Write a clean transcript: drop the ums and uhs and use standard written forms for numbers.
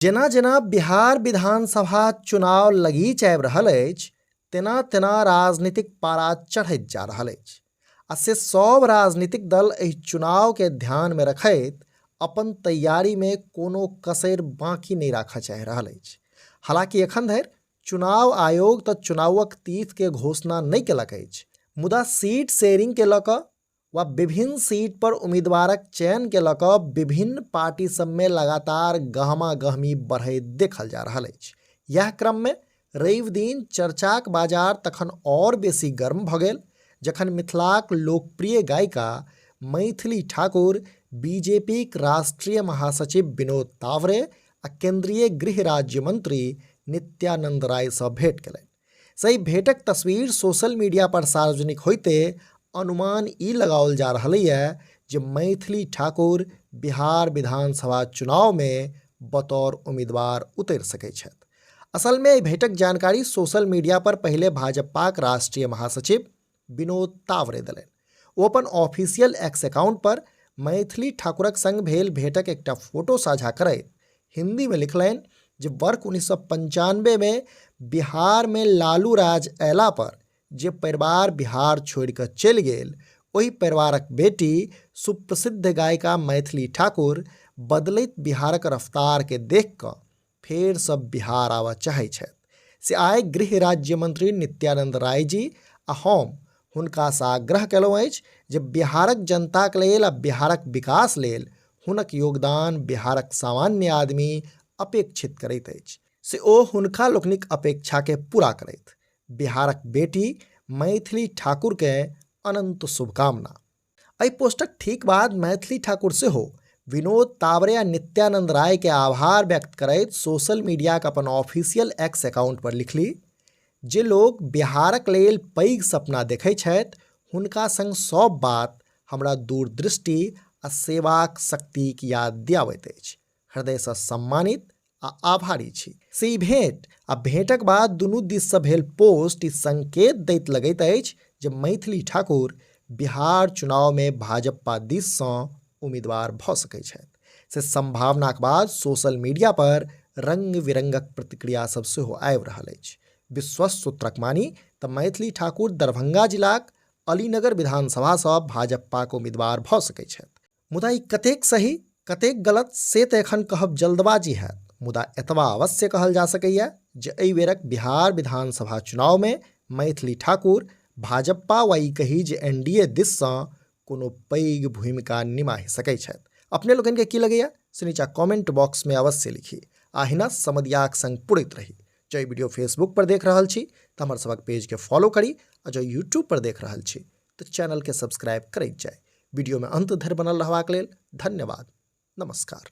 जेना जेना बिहार विधानसभा चुनाव लगीच आबि रहल अछि तेना तेना राजनीतिक पारा चढ़ैत जा रहल अछि आ से सब राजनीतिक दल एहि चुनाव के ध्यान में रखैत अपन तैयारी में कोनो कसरि बाकी नहि राखऽ चाहि रहल अछि। हालांकि एखन धरि चुनाव आयोग तऽ चुनावक तिथि के घोषणा नहि केलक अछि, मुदा सीट शेयरिंग के लऽ कऽ वा विभिन्न सीट पर उम्मीदवारक चयन के लऽ कऽ विभिन्न पार्टी सबमे लगातार गहमा गहमी बढ़ैत देखल जा रहल अछि। इएह क्रममे रवि दिन चर्चाक बाजार तखन आओर बेसी गर्म भऽ गेल जखन मिथिलाक लोकप्रिय गायिका मैथिली ठाकुर बीजेपीक राष्ट्रीय महासचिव विनोद तावड़े आ केंद्रीय गृह राज्य मंत्री नित्यानंद रायसँ भेंट केलनि। सही भेंटक तस्वीर सोशल मीडिया पर सार्वजनिक होइते अनुमान ई लगाओल जा रहल यऽ जे मैथिली ठाकुर बिहार विधानसभा चुनाव में बतौर उम्मीदवार उतरि सकै छथि। असल में एहि भेंटक जानकारी सोशल मीडिया पर पहिले भाजपाक राष्ट्रीय महासचिव विनोद तावड़े देलनि। ओ अपन ऑफिशियल एक्स अकाउंट पर मैथिली ठाकुरक संग भेल भेंटक एकटा फोटो साझा करैत हिंदी में लिखलनि जे वर्ष 1995 में बिहार में लालू राज अयला पर जे परिवार बिहार छोड़ि कऽ चलि गेल ओहि परिवारक बेटी सुप्रसिद्ध गायिका मैथिली ठाकुर बदलैत बिहारक रफ्तार के देख कऽ फेर सब बिहार आबऽ चाहै छथि। से आइ गृह राज्य मंत्री नित्यानंद राय जी आ हम हुनकासँ आग्रह कयलहुँ अछि जे बिहारक जनताक लेल आ बिहारक विकास लेल हुनक योगदान बिहारक सामान्य आदमी अपेक्षित करैत अछि, से ओ हुनका लोकनिक अपेक्षाके पूरा करथि। बिहारक बेटी मैथिली ठाकुरकेँ अनन्त शुभकामना। एहि पोस्टक ठीक बाद मैथिली ठाकुर सेहो विनोद तावड़े आ नित्यानंद राय के आभार व्यक्त करैत सोशल मीडियाक अपन ऑफिशियल एक्स अकाउंट पर लिखली जे लोक बिहारक लेल पैघ सपना देखै छथि हुनका संग सब बात हमरा दूरदृष्टि आ सेवाक शक्तिक याद दियाबैत अछि। हृदयसँ सम्मानित आ आभारी छी। से ई भेंट आ भेंटक बाद दुनू दिससँ भेल पोस्ट ई संकेत दैत लगैत अछि जे मैथिली ठाकुर बिहार चुनावमे भाजपा दिससँ उम्मीदवार भऽ सकैत छथि। से संभावनाक बाद सोशल मीडिया पर रंग बिरंगक प्रतिक्रिया सब सेहो आबि रहल अछि। विश्वस्त सूत्रक मानी तऽ मैथिली ठाकुर दरभंगा जिलाक अलीनगर विधानसभासँ भाजपाक उम्मीदवार भऽ सकैत छथि। मुदा ई कतेक सही कतेक गलत से तऽ एखन कहब जल्दबाजी हैत, मुदा एतबा अवश्य कहल जा सकैए जे एहि बेरक बिहार विधानसभा चुनावमे मैथिली ठाकुर भाजपा वा ई कही जे एनडीए दिससँ कोनो पैघ भूमिका निमाहि सकै छथि। अपने लोकनिके की लगैए से नीचा कमेंट बॉक्समे अवश्य लिखी आ अहिना समदियाक संग पुरैत रही। जँ ई वीडियो फेसबुक पर देख रहल छी तऽ हमर सभक पेजके फॉलो करी आ जँ यूट्यूब पर देख रहल छी तऽ चैनलके सब्सक्राइब करैत जाय। वीडियो में अंत धरि बनल रहबाक लेल धन्यवाद। नमस्कार।